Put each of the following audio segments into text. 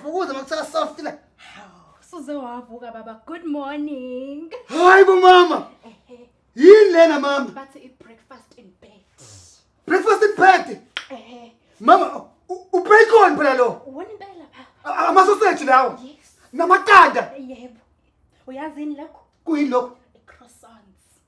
Ukuze makuthiwa soft la. Hawu, suze wavuka baba. Good morning. Hayi bo mama. Ehe. Yini lena mama? Bathi i-breakfast in bed. Breakfast in bed. Ehe. Mama, ubacon phela lo. Uwona impela baba. Ama sausage lawo. Yes. Namaqanda. Yebo. Uyazini lokho? Kuyini lokho? I-croissants.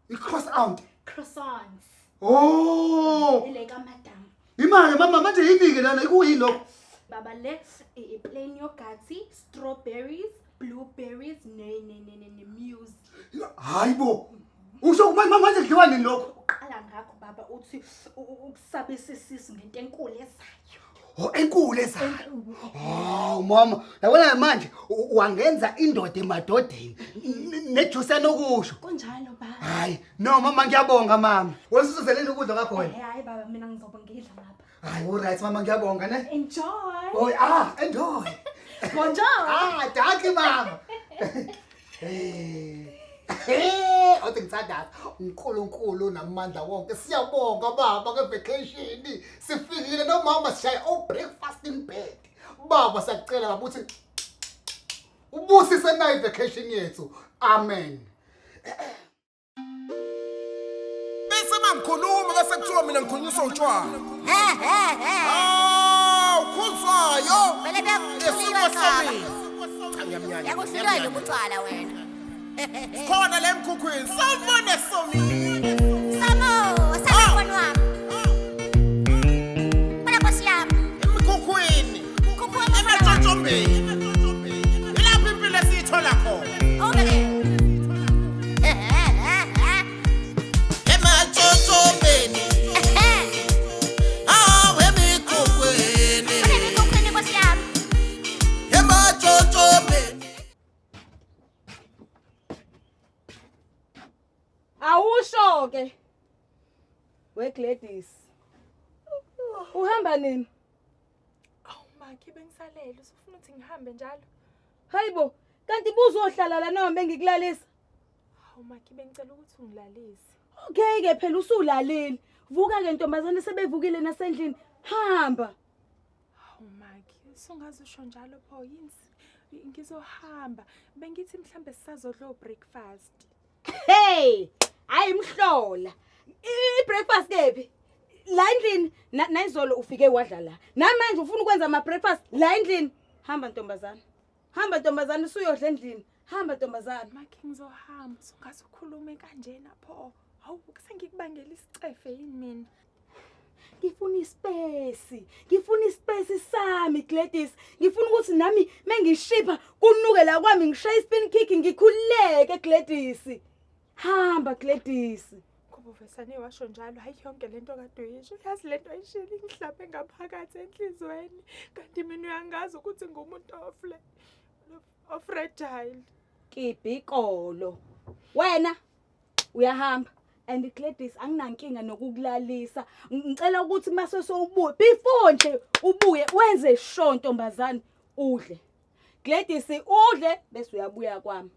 I-cross out. Croissants. Oh. Ile kamadam. Imali mama manje yini ke lana? Ikuyini lokho? Baba le i-plain yogurt, strawberries, blueberries ne ne ne ne ne muse. Hayi bo. Usho manje manje kudliwa nini lokho? Uqala ngakho baba uthi ukusabisa isisu ngento enkulu ezayo. Oh enkulu ezayo. Oh mama, yabona manje wangenza indoda emadodeni nejuice yanokusho. Kunjalo baba. Hayi, no mama ngiyabonga mama. Wena usuzeleni ukudla kwakho wena. Eh hayi baba mina ngizobe ngidla lapha. Hayi, all right mama ngiyabonga ne. Enjoy. Oh ah, enjoy. Bonjour. Ah, dankie mama. Eh. Hey, othi ngithandaza uNkulunkulu namandla wonke. Siyabonga baba ke vacation. Sifikile nomama sishaya oh breakfast in bed. Baba siyakucela baba uthi ubusise nayi vacation yethu. Amen. Bese mangikhuluma bese kuthiwa mina ngikhulunyiswa utshwala. Hawu khuzwayo. Vele Esimo bekuhlulwa sami. Cha ngiyamnyanya. Yakuhlulwa yini ukutshwala wena? Khona la emkhukhwini. Sawubona Somi. Sabo, sabo mfana wami. Bana nkosi yami. Emkhukhwini. Khuphuka mfana wami. Ematshotshombeni. Ilapho impilo esiyithola khona. Awubeke. Ematshotshombeni. Hawu emikhukhwini. Bana emikhukhwini nkosi yami. Ematshotshombeni. Awusho ke. We Gladys. Uhamba nini? Awu makhi bengisalele usufuna ukuthi ngihambe njalo. Hayibo, kanti buzohlala la noma bengikulalisa? Hawu makhi bengicela ukuthi ungilalise. Okay ke phela usulalile. Vuka ke ntombazane sebevukile nasendlini. Hamba. Hawu makhi usungaze usho njalo pho yini? Ngizohamba. Bengithi mhlambe sisazodla breakfast. Hey, hayi mhlola. I-breakfast kephi? La endlini nayizolo ufike wadla la. Namanje ufuna ukwenza ama breakfast la endlini. Hamba ntombazana. Hamba ntombazana usuyodla endlini. Hamba ntombazana. Makhi ngizohamba usungaze ukhulume kanjena pho. Hawu sengikubangela isicefe yini mina? Ngifuna ispace. Ngifuna ispace sami Gladys. Ngifuna ukuthi nami mengishipha kunuke la kwami ngishaye spin kick ngikhululeke Gladys. Hamba Gladys. Ngoba uvesane washo njalo hayi yonke lento kade uyisho. Uyazi lento ayishilo ingihlabe ngaphakathi enhlizweni. Kanti mina uyangazi ukuthi ngumuntu ofle ofragile. Kibhikolo. Wena uyahamba. And Gladys anginankinga nokukulalisa. Ngicela ukuthi mase sowubuye before nje ubuye wenze sure ntombazane udle. Gladys udle bese uyabuya kwami.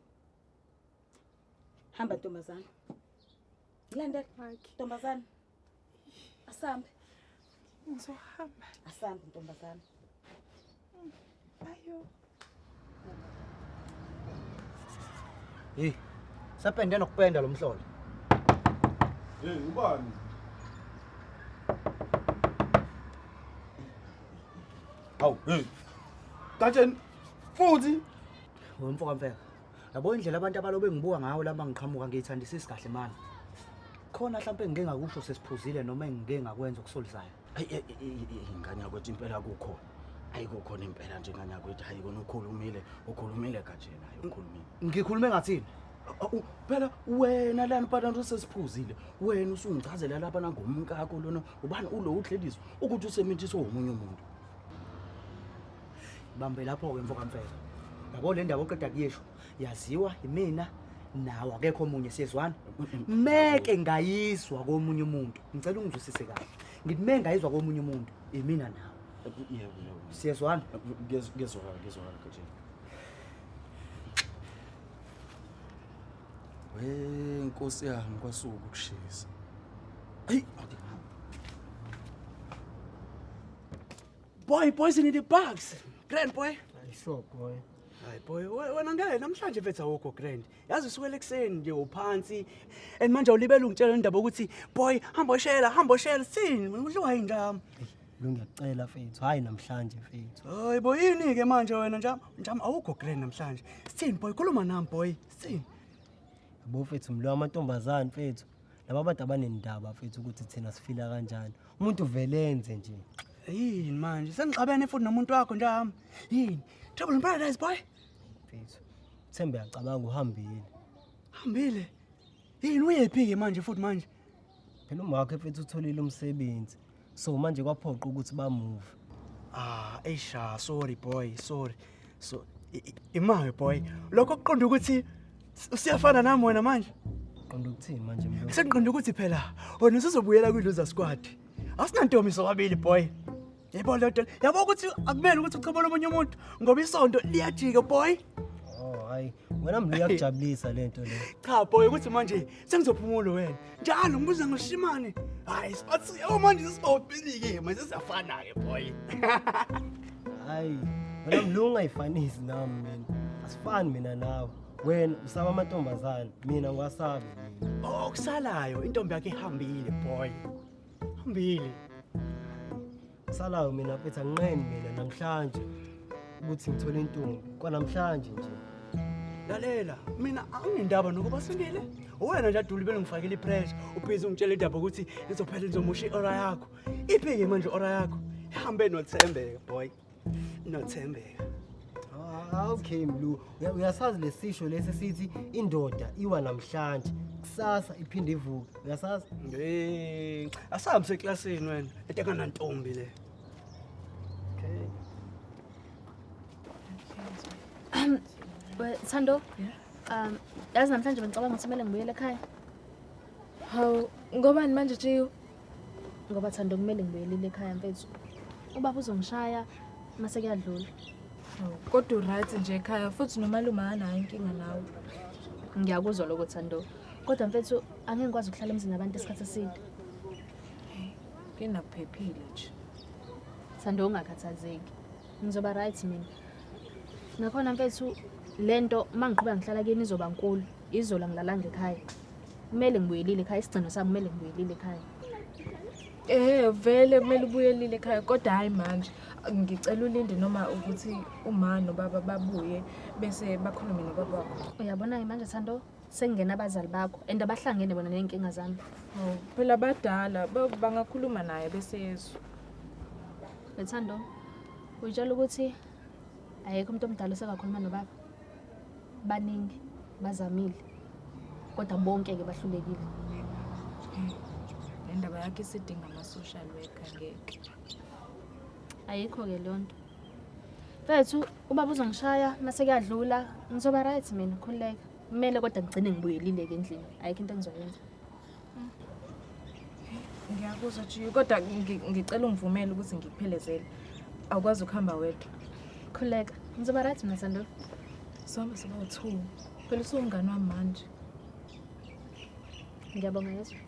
Hamba ntombazane. Ngilandela Makhi ntombazane. Asambe, ngizohamba. asambe ntombazane. Ayo. Hey, sapende nokupenda lo mhlolo. Hey, ubani? Hawu, hey. Gatsheni futhi Wemfo kaMfeka. Yabo indlela abantu abalobe ngibuka ngayo lama ngiqhamuka ngiyithandisisi kahle mani. Khona mhlawumbe ngike ngakusho sesiphuzile noma engike ngakwenza okusolisayo. Hayi ingane yakwethu impela kukhona. Ayikukhona impela nje ingane yakwethu. Hayi kona ukhulumile, ukhulumile Gatsheni, hayi ukhulumile. Ngikhulume ngathini? Awu, phela wena lana phana sesiphuzile. Wena usungichazela lapha nangomkakho lona ubani ulo uGladys ukuthi usemithiswe omunye umuntu. Bambe lapho ke mfo kaMfeka. Yabo le ndaba oqeda kuyisho yaziwa imina nawe akekho omunye siyezwana. Meke ngayizwa komunye umuntu. Ngicela ungizwisise kahle. Ngithi me ngayizwa komunye umuntu imina nawe. Yebo, yebo. Siyezwana? Kuyezwakala, kuyezwakala Gatsheni. We Nkosi yami kwasuka ukushisa. Hey, Boy, poison in the box. Grand boy. Sure boy. Hayi boy, wena ngeke namhlanje mfethu awukho grand. Yazi usukela ekuseni nje uphansi. And manje awulibele ungitshela indaba ukuthi boy hamba oshela, hamba oshela sini, udliwa yini njami? Lo ngiyacela mfethu, hayi namhlanje mfethu. Hayi boy yini ke manje wena njami? Njami awukho grand namhlanje. Sithini boy, khuluma nami boy. Sithini? Yabo mfethu mlo amantombazane mfethu. Laba bantu abanendaba mfethu ukuthi thina sifila kanjani. Umuntu vele enze nje. Yini manje? Sengixabene futhi nomuntu wakho njami. Yini? Trouble in paradise boy. Mfethu. Thembe yacabanga uhambile. Hambile. Yini uyephi ke manje futhi manje? Phela umakhe mfethu utholile umsebenzi. So manje kwaphoqa ukuthi bamove. Ah, eish, sorry boy, sorry. So imayo boy. Lokho kuqonda ukuthi usiyafana nami wena manje. Qonda ukuthini manje mlo? Sengiqonda ukuthi phela wena usuzobuyela kwi-loser squad. Asinantombi sobabili boy. Yebo lento. Yabo ukuthi akumele ukuthi uchobole omunye umuntu ngoba isonto liyajika boy. Oh hayi, wena mlo iyakujabulisa lento le. Cha boy ukuthi manje sengizophumula wena. Njalo ngibuza ngoshimane. Hayi sibathi yabo manje sesibawubili ke manje sesiyafana ke boy. Hayi, wena mlo ungayifanisi nami mina. Asifani mina nawe. Wena usaba amantombazane, mina ngiwasabi mina. Okusalayo intombi yakhe ihambile boy. Hambile. Kusalayo mina mfethu anginqeni mina namhlanje ukuthi ngithole intombi. Kwanamhlanje nje. Lalela, mina anginendaba nokuba singile. Wena nje aduli bele ngifakele ipressure, ubhizi ungitshela indaba ukuthi nizophela nizomosha iora yakho. Iphi ke manje iora yakho? Ihambe noThembeka boy. Nothembeka. Ah, okay Mlu, uyasazi lesisho lesi sithi indoda iwa namhlanje, kusasa iphinde ivuke. Uyasazi? Hey, asahambe seklasini wena. Into enganantombi le. Okay. We Thando. Yazi namhlanje bengicabanga ukuthi kumele ngibuyele ekhaya. Hawu, ngobani manje Jiyo? Ngoba Thando kumele ngibuyelile ekhaya mfethu. Ubaba uzongishaya mase kuyadlula. Hawu, kodwa uright nje ekhaya futhi nomalume akanayo inkinga nawe. Ngiyakuzwa lokho Thando. Kodwa mfethu angeke ngikwazi ukuhlala emzini nabantu isikhathi eside. Nginakuphephile nje. Thando ungakhathazeki. Ngizoba right mina. Nakhona mfethu lento mangiqhubeka ngihlala kini izoba nkulu. Izola ngilalanga ekhaya. Kumele ngibuyelile ekhaya, isigcino sami kumele ngibuyelile ekhaya. Vele kumele ubuyelile ekhaya kodwa hayi manje. Ngicela ulinde noma ukuthi uma nobaba babuye bese bakhulume nobaba wakho. Uyabona ke manje Thando, sengingena abazali bakho and abahlangene bona nezinkinga zami. Hawu, phela badala bangakhuluma naye bese yezwa. Thando, uyitshela ukuthi ayekho umuntu omdala osekakhuluma nobaba. Baningi bazamile. Kodwa bonke ke bahlulekile. Le ndaba yakhe isidinga ama-social worker ngeke. Ayikho ke leyo nto. Mfethu, ubaba uzongishaya mase kuyadlula, ngizoba right mina, khululeka. Kumele kodwa ngigcine ngibuyelile ke endlini. Ayikho into engizoyenza. Ngiyakuzwa Jiyo, kodwa ngicela ungivumele ukuthi ngikuphelezele. Awukwazi ukuhamba wedwa. Khululeka, ngizoba right mina Thando. Sohamba siba u-2. Phela usuwumngani wami manje. Ngiyabonga yezwa.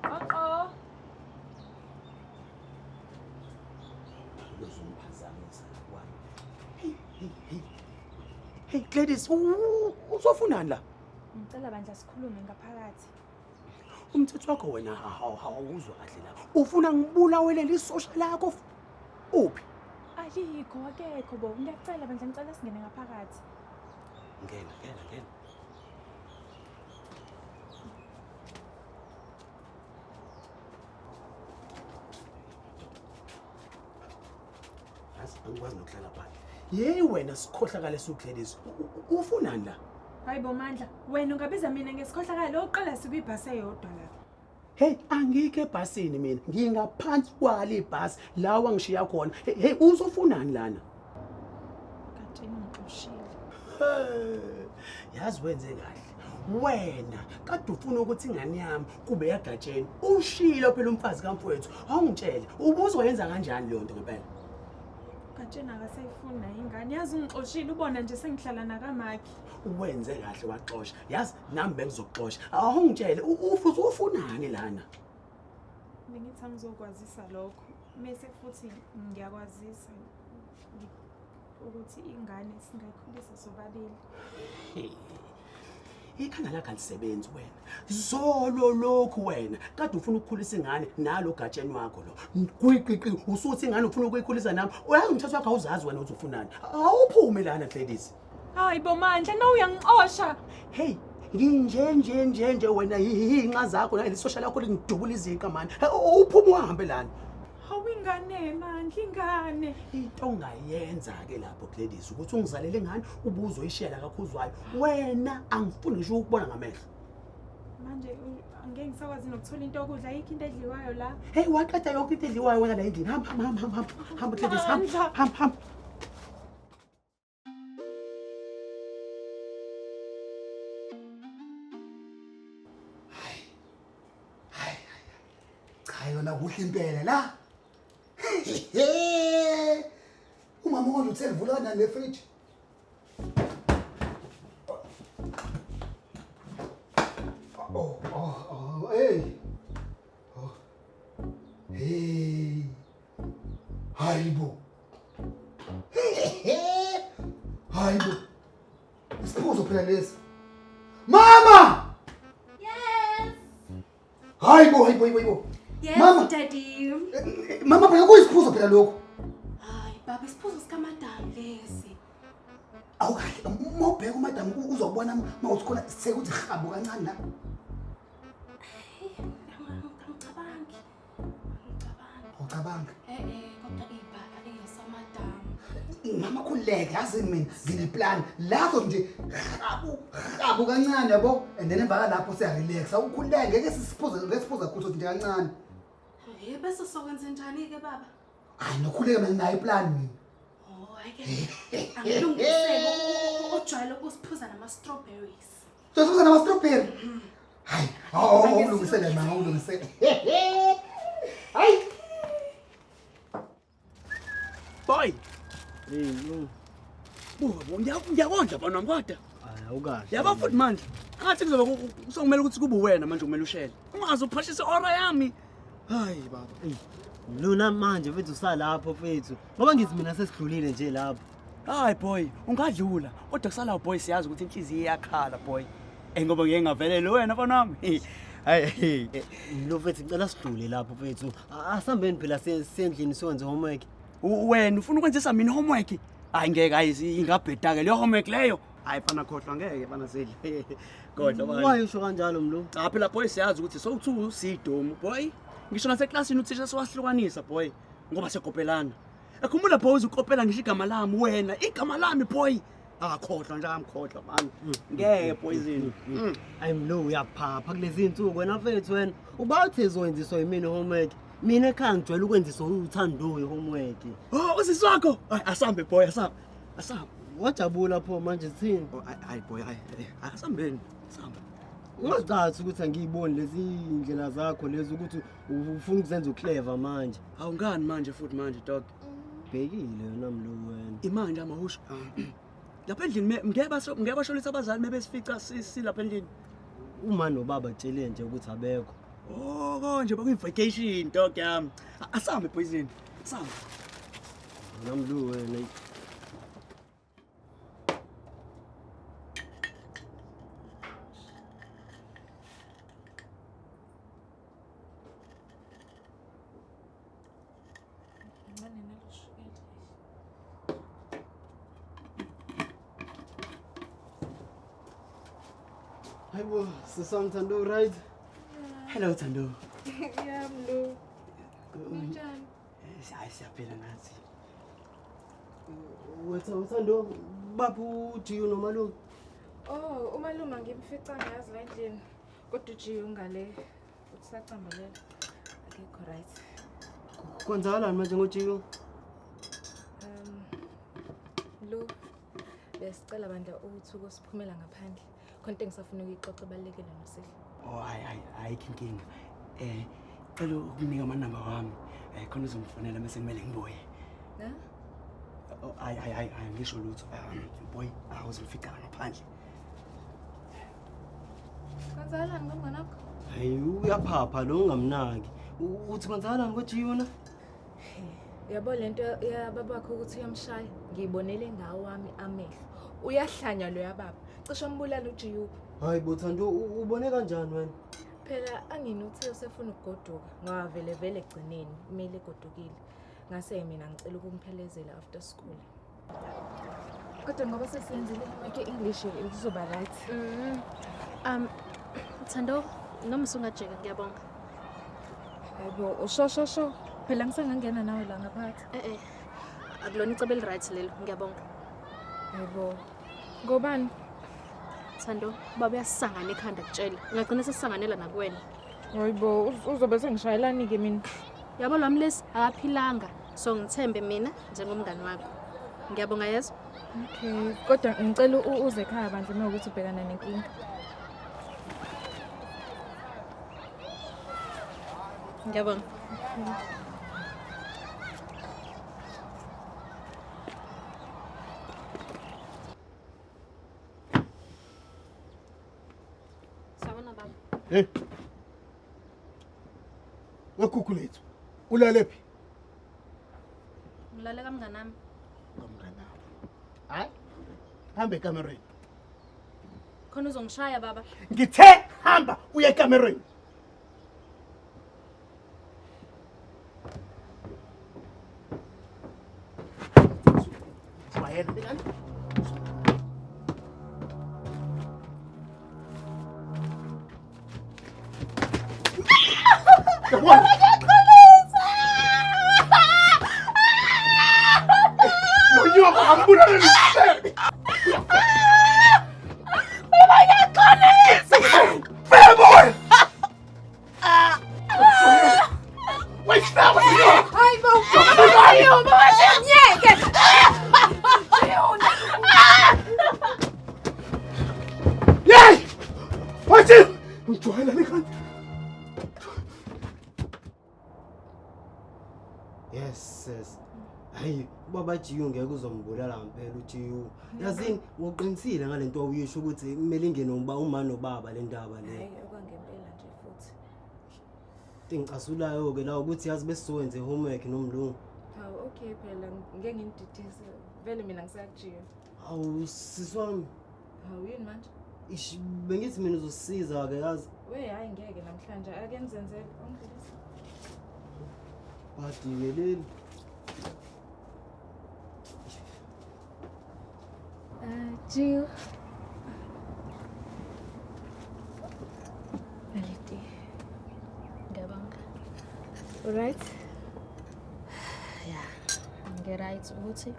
Uh-oh. Uzongiphazamisa kwami. Hey, hey, hey. Hey Gladys, uzofunani la? Ngicela bandla sikhulume ngaphakathi. Umthetho wakho wena awuzwa kahle la. Ufuna ngibulawelele isosha lakho uphi? Alikho, akekho bo. Ngiyacela bandla, ngicela singene ngaphakathi. Ngena, ngena, ngena. Yazi angikwazi nokuhlala phansi. Yeyi wena sikhohlakale suGladys. Ufunani la? Hayi bo Mandla, wena ungabiza mina ngesikhohlakalo oqala sikwibhasi eyodwa la. Hey, angikho ebhasini mina. Ngingaphansi kwale ibhasi la wangishiya khona. Hey, uzofunani lana? Gatsheni ngixoshile. Yazi wenze kahle. Wena kade ufuna ukuthi ingane yami kube yagatsheni. Ushilo phela umfazi kamfowethu. Awungitshele, ubuzoyenza kanjani leyo nto ngempela? Gatsheni Ugatsheni akasayifuni naye ingane. Yazi ungixoshile ubona nje sengihlala nakamakhi. Uwenze kahle waxosha. Yazi nami bengizokuxosha. Awungitshele ufuthi ufunani lana? Bengithi angizokwazisa lokho. Mese futhi ngiyakwazisa ukuthi ingane singayikhulisa sobabili. Hey. Ikhanda lakho alisebenzi wena. Zolo lokhu wena kade ufuna ukukhulisa ingane nalo gatsheni wakho lo. Gwiqiqi usuthi ingane ufuna ukuyikhulisa nami. Uyazi umthetho wakho awuzazi wena ukuthi ufunani. Awuphume lana Gladys. Hayi bo Mandla, no uyangixosha. Hey, nginje nje nje nje wena inxa zakho naleli sosha lakho lingidubula izinqa mani. Uphume uhambe lana. Hawu ingane Mandla, ingane. Into ongayenza ke lapho Gladys ukuthi ungizalele ingane ubuzo uyishiya la kakhuzwayo. Wena angifuni ngisho ukubona ngamehlo. Manje angeke ngisakwazi nokuthola into yokudla, ayikho into edliwayo la. Hey, waqeda yonke into edliwayo wena la endlini. Hamba hamba hamba hamba. Hamba Gladys, hamba hamba hamba. Cha yona kuhle impela la. Umama konje uthe livula kanjani le fridge? Oh, oh, oh, hey. Oh. Hey. Hayibo. Hayibo. Isiphuzo phela lesi. Mama! Yes. Hayibo, hayibo, hayibo. Yes, Mama. daddy. Mama phela kuyisiphuzo phela lokho. Hayi baba, isiphuzo sikamadam lesi. Awukahle, uma ubheka umadam uzobona mawuthi khona sekuthi habo kancane la. Angicabangi. Awucabanga. Eh kodwa ibaba eyasamadam. Mama khululeke, yazi mina ngineplan. Lapho nje habu habu kancane yabo and then emva lapho siya relax. Awukhululeke ngeke sisiphuze ngesiphuza khutho nje kancane. Eh bese sokwenza njani ke baba? Hayi nokhuleka mina nayo iplan mina. Oh ayike. Angilungiseke ojwayele ukusiphuza nama strawberries. Sosiphuza nama strawberry. Hayi, awu ulungisele mama ulungisele. Hayi. Boy. Hey, no. Buka bo, ngiyakondla bana wami kodwa. Hayi awukahle. Yaba futhi manje, ngathi kuzoba sokumele ukuthi kube wena manje kumele ushele. Ungaze uphashise ora yami. Hayi baba. Ey, Lona manje mfethu usalapho mfethu. Ngoba ngithi mina sesidlulile nje lapho. Hayi boy, ungadlula. Kodwa kusala boy siyazi ukuthi inhliziyo iyakhala boy. Eh ngoba ngeke ngavelele wena mfana wami. Hayi. Lo mfethu ngicela sidlule lapho mfethu. Asambeni phela sendlini siwenze homework. Wena ufuna ukwenzisa mina homework? Hayi ngeke hayi ingabheda ke leyo homework leyo. Hayi fana khohlwa ngeke fana sidle. Kodwa bani. Why usho kanjalo mlo? Cha phela boy siyazi ukuthi sowuthu sidomu boy. Ngisho naseklasini uthisha sowahlukanisa boy ngoba sekopelana. Ekhumbula boy uzukopela ngisho igama lami wena, igama lami boy. Akakhohlwa nje amkhohlwa man. Ngeke poison. Hayi mlo uyaphapha kulezi insuku wena mfethu wena. Uba uthi ezoyenziswa yimina homework. Mina ekhaya ngijwayele ukwenziswa uThandoyi homework. Oh usisi wakho. Hayi asambe boy asambe. Asambe. Wajabula pho manje thini? Oh hayi boy hayi asambeni. Asambe. Ungacathi ukuthi angiyiboni lezi indlela zakho lezi ukuthi ufuna ukuzenza uclever manje. Awungani manje futhi manje dog. Bhekile yona mlo wena. Imanje amahushu. Lapha endlini ngeke ngeke basholisa abazali mebesifica silapha endlini. Uma nobaba tshele nje ukuthi abekho. Oh konje bakuyi vacation dog yami. Asambe poison. Asambe. Wena mlo wena. Hayibo, sisami Thando, right? Hello Thando. Yeah, Mlu. Kunjani? Hayi siyaphila nathi. Wethu Thando, baphi uJiyu nomalume? Oh, umalume ngimfica ngazi la endlini. Kodwa uJiyu ngale usacambalela. Akekho right. Kwenzakalani manje ngoJiyu? Mlu, besicela bandla ukuthi ukosiphumela ngaphandle. Khona into engisafuna ukuyixoxa ebalulekile noSihle. Oh hayi hayi ayikho inkinga. Cela ukunika amanamba wami. Khona uzongifonela mase kumele ngibuye. Na? Oh, hayi hayi hayi hayi ngisho lutho. Boy, awuzofica ngaphandle. Kwenzakalani ngomngane wakho? Hayi uyaphapha lo ungamnaki. Uthi kwenzakalani koJiyona? Yabo lento yababakho ukuthi uyamshaya, ngiyibonele ngawo wami amehlo. Uyahlanya loya baba. Cishe umbulala uJiyu. Hayi bo Thando, ubone kanjani wena? Phela angini uthe usefuna ukugoduka ngoba vele vele egcineni kumele egodukile. Ngase mina ngicela ukumphelezela after school. Kodwa ngoba sesiyenzile homework ye-English kuzoba right. Thando, noma usungajika ngiyabonga. Hayibo, usho sho sho. Phela ngisengangena nawe la ngaphakathi. Eh eh. Akulona icebo eli-right lelo, ngiyabonga. Hayibo. Ngobani? Thando, baba uyasangana ekhanda kutshela. Ungagcina sesisanganela nakuwena. Hayibo, uzobe sengishayelani ke mina? Yabo lo mlisi akaphilanga. So ngithembe mina njengomngani wakho. Ngiyabonga yezwa. Okay, kodwa ngicela uze ekhaya bandla uma ukuthi ubhekana nenkinga. Ngiyabonga. Sawubona baba. Hey. Wekhukhu lethu. Ulale phi? Ngilale kamnganami. Kamnganami. Hayi. Hamba ekamerweni. Khona uzongishaya baba. Ngithe hamba uye ekamerweni. Jwayela lengane. Yabona? Lo nyoka ambulala lisebe. Baba ngiyaxolisa. Febo wena. Wayisaba nyoka. Hayibo, baba baba ngiyeke. Yey! Wathi ngijwayela lengane. Yes, sis. Hayi, ubaba Jiyu ngeke uzombulala ngempela uJiyu. Yazini uqinisile ngalento awuyisho ukuthi kumele ingene uba uma nobaba le ndaba le. Hayi okwangempela nje futhi. Into engicasulayo ke la ukuthi yazi besizowenza homework nomlungu. Hawu okay phela ngeke ngimdidise. Vele mina ngisakujiya. Hawu sisi wami, Hawu yini manje? ish bengithi mina uzosisiza ke yazi. We hayi ngeke namhlanje ake nizenzele ungidlulise. Badi ke leli. Jill. Naliti. Ngiyabonga. Alright. Ya. Ngi-right ukuthi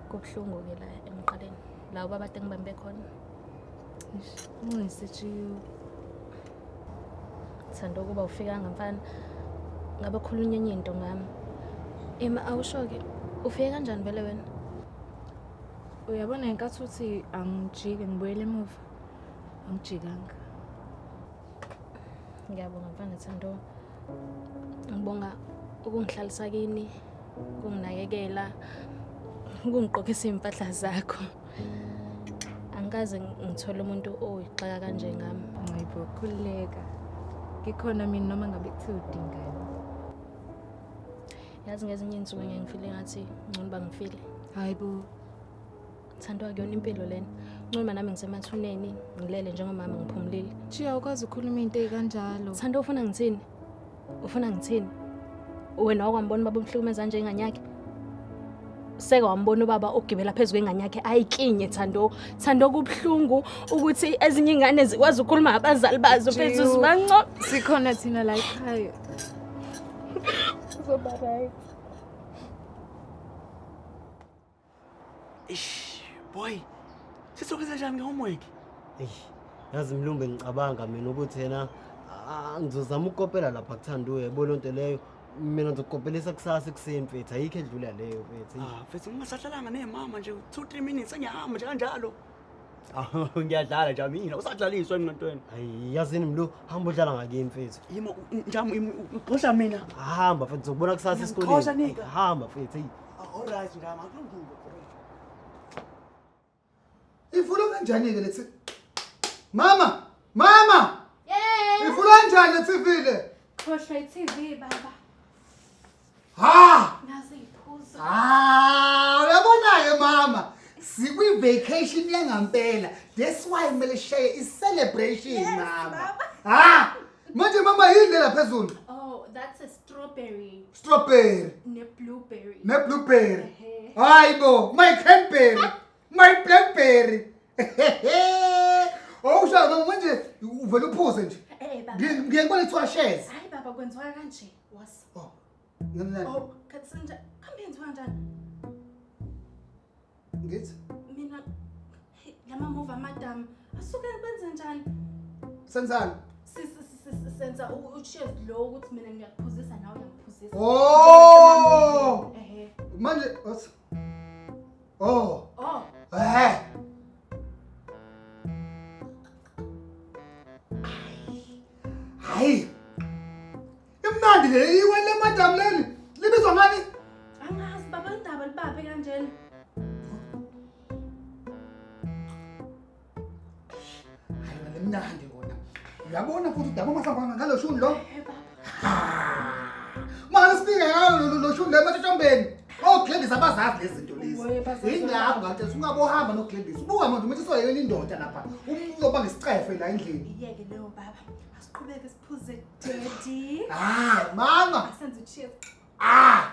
kubuhlungu ke la emqaleni. La ubaba ade ngibambe khona. Ungise Jill. Thando ukuba ufikanga mfana. Ngabe khulunywa enye into ngami. Ema awusho ke ufike kanjani vele wena? Uyabona ngenkathi uthi angijike ngibuyele emuva. Angijikanga. Ngiyabonga mfana Thando. Ngibonga ukungihlalisa kini, ukunginakekela, ukungigqokisa iy'mpahla zakho. Angikaze ngithole umuntu oyixaka kanje ngami. Hayibo, khululeka. Ngikhona mina noma ngabe kuthiwa udingani. Yazi ngezinye iy'nsuku ngiye ngifile ngathi ngcono uba ngifile. Hayibo. Thando akuyona impilo lena. Ngcono nami ngisemathuneni ngilele njengomama ngiphumulile. Jiya awukwazi ukukhuluma into ey'kanjalo. Thando ufuna ngithini? Ufuna ngithini? Wena wakwambona ubaba umhlukumeza nje ingane yakhe? Seke wambona ubaba ogibela phezu kwengane yakhe ayikinye Thando. Thando kubuhlungu ukuthi ezinye ingane zikwazi ukukhuluma ngabazali bazo mfethu Jill, zibanco. Sikhona thina la ekhaya. Uzoba right. Ish, boy. Sizokwenza njani nge-homework? Eyi, yazi mlungu ngicabanga mina ukuthi yena ngizozama ukukopela lapha kuThando yebo lonto leyo. Mina ngizokukopelisa kusasa ekuseni mfethu, ayikho edlula leyo mfethu. Ah, mfethu ngingasahlalanga nemama nje 2 3 minutes engiyahamba nje kanjalo. Ngiyadlala nje mina, usadlaliswa engqondweni. Hayi, yazini mlu, hamba udlala ngakimi mfethu. Yimo njami uxosha mina. Hamba mfethu, ngizokubona kusasa Uyangixosha, esikoleni. Nika. Hamba mfethu, eyi. Alright ngama kulungile. Ivulwa kanjani-ke le TV? Mama! Mama! Yeah. Ivulwa kanjani le TV le? Khohlwa i-TV baba. Ha! Nazi iy'phuzo. Ah, uyabona-ke mama. Sikwi-vacation yangampela. That's why kumele sishaye i-celebration mama. Ha! Manje mama yini le lapha phezulu? Oh, that's a strawberry. Strawberry. Ne-blueberry. Ne-blueberry. Ehhe. Hayi bo, my cranberry. My blackberry. Awusha mama manje uvele uphuze nje. Eh baba. Ngiye ngibone kuthiwa shares. Hayi baba kwenziwa kanje. Was. Oh. Ngani? Oh, khathi senja. Kambe yenziwa kanjani? Ngithi Mina hey, lama move amadam asuke benze njani? senzani? Senza u-cheers lo ukuthi mina ngiyakuphuzisa nawe uyangiphuzisa. Oh! Ehhe. Manje what? Oh. Oh. Eh. Hayi. Imnandi le iwe le madam leli. Libizwa ngani? Angazi baba indaba libabe kanjena. Hayi wena limnandi kona. Uyabona futhi udaba masangwana ngalo shuni lo? Ehhe baba. Manje sifike ngalo lo shuni lo ematshotshombeni. Oh Gladys abazazi lezi zinto lezi. Oye, bazazi. Ingakho ngathi ungabohamba no Gladys. Buka manje umuntu usoyena indoda lapha. Uzoba ngesicefe la endlini. Iyeke leyo baba. Asiqhubeke siphuze daddy. Ah, mama. Asenze u-cheers. Ah!